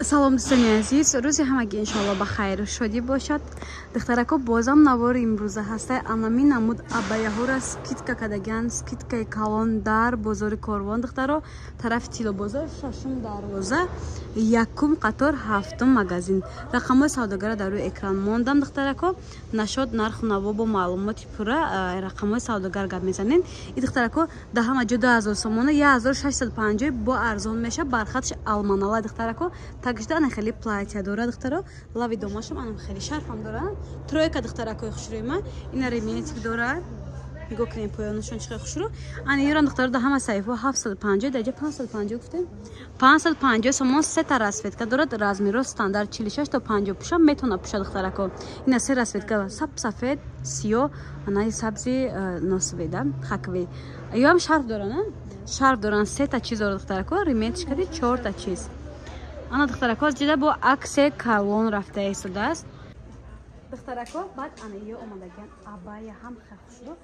Салом дӯстони азиз, рӯзи ҳамагӣ иншоалло ба хайру шодӣ бошад. Духтарако, бозам навори имрӯза ҳастай. Анами намуд абаяҳоро скидка кардагиан, скидкаи калон дар бозори Корвон. Духтаро, тарафи Тилобозор, шашум дарвоза, якум қатор, ҳафтум магазин. Рақамҳои савдогара дар рӯи экран мондам. Духтарако, нашод нарху наво бо маълумоти пурра рақамҳои савдогар гап мезанем. И духтарако, дар ҳама ҷо 2000 сомона, 1650 бо арзон меша. Бархатш алманала, духтарако, тагишда ана хеле платья дора. Духтаро, лави домашам анам хеле шарфам дора. Тройка, духтаракои хушрӯи ина рементик дора. Нигоҳ кунем, поёнашон чӣ хушрӯ. Ана юран, духтаро, да ҳама саҳифаҳо 750, даҷа 550 гуфтем. 550 сомон, сета расцветка дорад, размеро стандарт 46 то 50 пуша метавона пуша, духтарако. Ина се расцветка: саб, сафед, сиё, анаи сабзи носведа, хакви. Ёам шарф доран, шарф доран, сета чиз дорад, духтарако, рементиш кади чорта чиз. Ана, духтарако, ҷида бо аксе калон рафта истодааст. Духтарако, баъд ана ё омадагиан абая ҳам хушрӯ,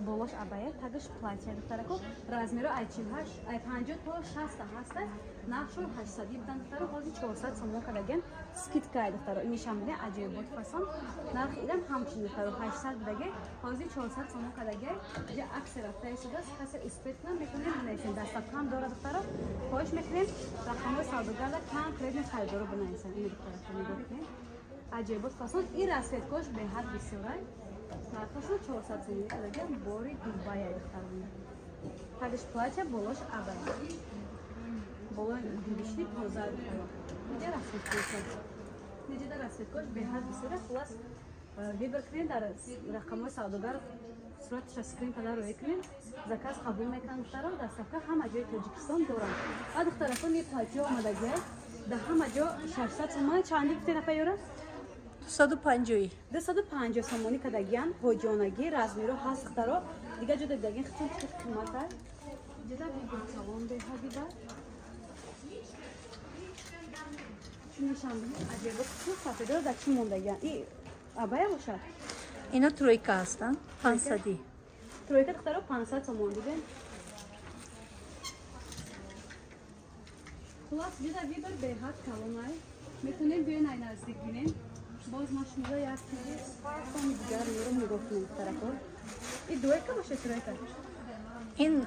болош абая, тагаш платья. Духтарако, размеро ай 48, ай 50 то 60 ҳаста. Нархшон 800 будан, духтаро, ҳозир 400 сомон кардагиан, скидка. Духтаро, инишам бине, аҷоибот фасон. Нархи идам ҳамчунин, духтаро, 800 будаги, ҳозир 400 сомон кардаги. Ҷа аксе рафта истодааст. Касе успеть кунам, метавонем бинависем, доставкаам дора. Духтаро, хоҳиш мекунем, рақамҳои савдогарда конкретно харидоро бинависем. Ин, духтарако, нигоҳ кунем, аҷоибот фасон. Ин расцветкош беҳад бисёрай. Нархашон 400 сомон кардагиан, бори Дубая, духтарона. Тагиш платья, болош абая, болои гиришни тоза. Духтаро, иҷа расцветкоша, иҷада расцветкош беҳад бисёра. Хулас, выбор кунед, дар рақамҳои савдогар сураташа скрин карда роя кунед, заказ қабул мекунанд. Духтаро, доставка ҳама ҷои Тоҷикистон доранд. Ва, духтарако, ни платьё омадагия, дар ҳама ҷо 600 сомона. Чанди гуфтед, апа, ёра? 250. 250 сомонӣ кардагиян, ҳоҷонагӣ, размеро ҳаст. Духтаро, дигар ҷо дидагин хитон чӣ қимата. Ҷида выбор калон беҳадида. Чунишам аҷибо сафедоро дар чӣ мондагиян? И абая бошад. Ино тройка ҳастанд, 500. Тройка, духтаро, 500 сомон. Дидем, хулас, ҷида выбор беҳад калонай, метавонем биёен ай наздик бинем. Боз ма шуморо як чизи фасони дигар меорам, нигоҳ кунем, духтарако. И двойка боша, тройка? Ин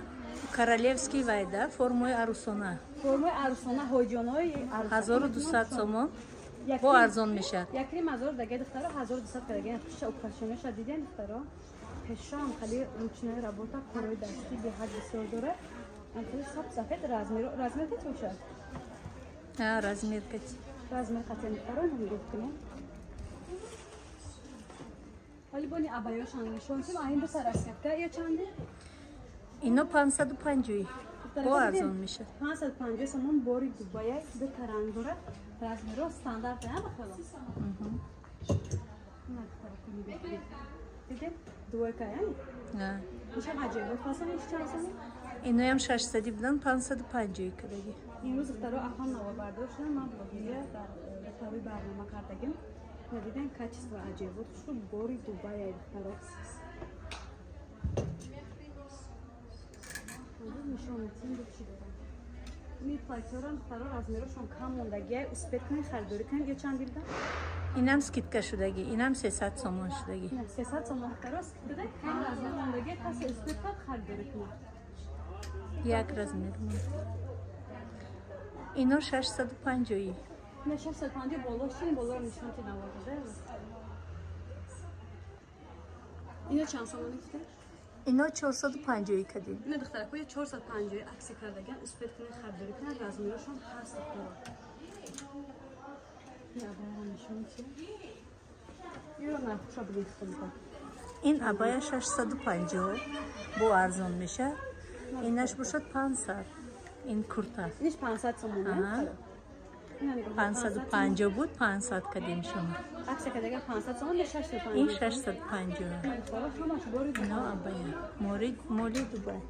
королевский вайда, формои арӯсона. Формои арӯсона, ҳоҷонои. 1200 сомон, бо арзон мешавад. Якним ҳазор дага, духтаро, 1200 кардаги. Пуша украшениеша дидем, духтаро, пешам хали ручной работа, корои дастӣ беҳад бисёр дорад. Хали саб, сафед, размер, размер кати бошад? Размер кати. Размер кати, духтаро, нигоҳ кунем. Вали бони абаёшан нишон кунем. Ин ду расцветка ё чанде? Ино 550, бо арзон мешавад. 550 сомон, бори Дубая, ду таранг дорад, размеро стандарт а бахело. Дидем, двойка, яъне ишам аҷоибот фасон. Иш чанд сомон? Иноям 600 будан, 550 кадаги. Имрӯз, духтаро, афам навобардор шудам, ман блогерия дар духтарои барнома кардагим. Надидем, качество аҷоибот хушу, бори Дубая, духтаро, нишон чӣ дорам. Ми платьёрам, духтаро, размерошон кам мондагия, успеть кунед, харидорӣ кунед. Ё чанд бирда? Инам скидка шудагӣ, инам 300 сомон шудагӣ. 300 сомон, духтаро, скидка, кам размер мондагия, касе успеть кунад, харидорӣ кунад. Як размер. Ино 650. Не, 650. Болош чи? Болоро нишон ки навода. Ино чанд сомонӣ гуфтед? Ино 450 кадем. Ино, духтарако, 450 акси кардаган, успеть кунед, харидорӣ кунед, размерошон ҳаст, духтаро. Абаяро нишон чи? Иро нархуша бигин, хитонка. Ин абая 650, бо арзон мешавад. Инаш бошад 500. Ин курта. Иниш 500 сомон. 550 буд, 500 кадем шумо. Акси кардаган 500 сомон, 650. Ин 650. Ино абая моли Дубай.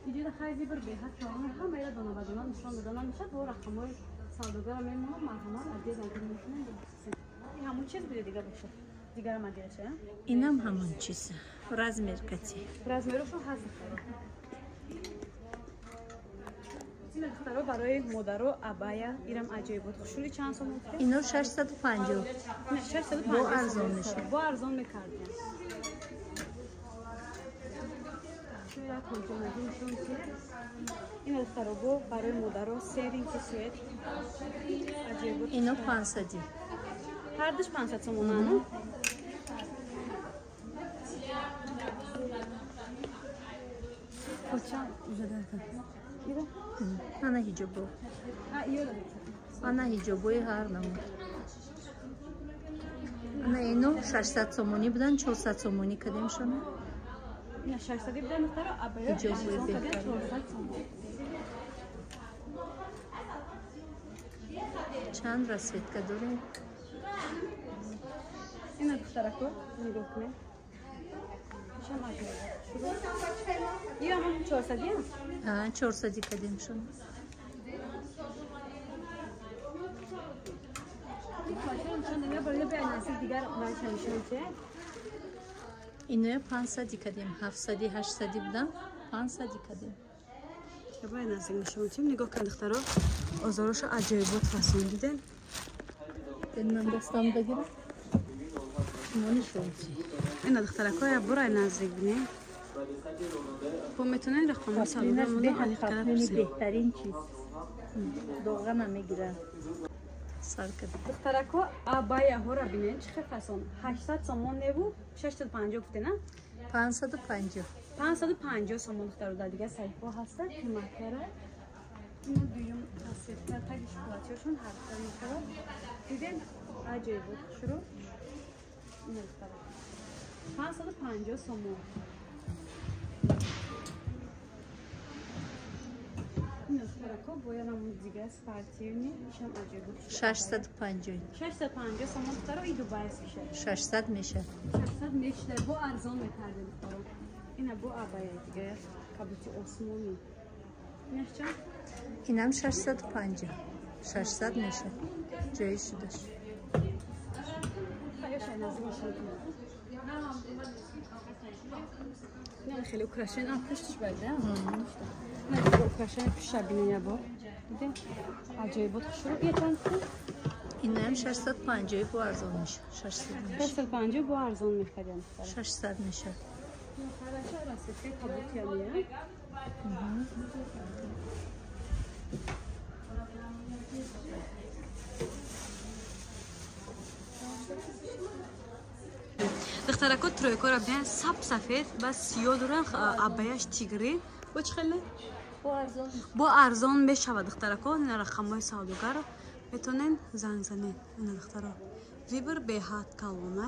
Иҷода хай выбор беҳад калон, ҳамаира дона ба дона нишон дода намешавад. Бо рақамҳои савдогара мемонам, марҳамат, отдел мекунем. Ҳамон чиз буде, дига бошад, дигара мадиаша? Инам ҳамон чиз, размер кати. Размерошон ҳаст. Ина духтаро барои модаро абая ирам аҷоиб буд. Хушули чанд сом гуфтед? Ино 650. Не, 650. Бо арзон мешавад. Бо арзон мекардем. Ина духтаро бо барои модаро серинки сует аҷоиб буд. Ино 500. Ҳардуш 500 сомона, ну? Ана ҳиҷобо. Ана ҳиҷобои ҳар намуд. Ана ино 600 сомонӣ будан, 400 сомонӣ кардем шумо. Ина 600 будан духтаро, абаё ҳиҷобои беҳтар. 400 сомон. Чанд расцветка дорем? Ина духтарако нигоҳ кунед. Ира ҳам 400-ям? А, 400 кардем шумо. Иноя 500 кардем, 700, 800 будан, 500 кардем. Бай наздик нишон чим, нигоҳ кун духтаро, озороша аҷоибот фасон дидем. Ман дастам дагирам. Шумо нишон чи. Ина духтарако я бурай наздик бинем. Бо метонед рақами савдо аниқ карда пурсед. Беҳтарин чиз. Доға намегирад. Сар кард. Духтарако абаяҳоро бинед, чӣ хел фасон. 800 сомон неву 650 гуфте, на? 550. 550 сомон духтаро дар дигар саҳифаҳо ҳастанд, қиматтара. Ина дуюм расцветка таги шоколадчиҳошон ҳарфта мешавад. Дидем аҷоибот шурӯъ. Ина духтаро 550 сомон. Ина духтарако бояд намуд дига спортивный, ишам аҷоибот. 650. 650 сомон духтаро, и Дубайс мешавад. 600 мешавад. 600 мешавад, бо арзон мекардем духтаро. Ина бо абая дига кабути осмонӣ. Инаш чанд? Инам 650. 600 мешавад. Ҷои шудаш. Не, хеле украшен, а пуштиш байда. Не, дига украшен пушта бинен я бор. Дидем? Аҷоибот хушрӯ. Ия чанд? Инам 650 бо арзон мешавад. 600 мешавад. 650 бо арзон мехарем. 600 мешавад. Хорошо, расцветка кабути ам. Духтарако тройкора бинен, саб сафед ба сиё доран, абаяш тигрӣ. Бо чӣ хеле? Бо арзон мешавад духтарако. Ина рақамҳои савдогаро метонен занг занед. Ина духтаро вибр беҳад калона.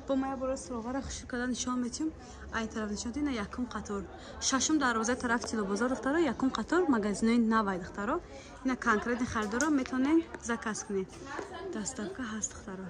Бо ма як бора суроғаро хушур карда нишон метиҳем. Ай тараф нишон ина якум қатор. Шашум дарвозаи тарафи Тилобозор духтаро, якум қатор магазинои навай духтаро. Ина конкретни харидоро метонен заказ кунед. Доставка ҳаст духтаро.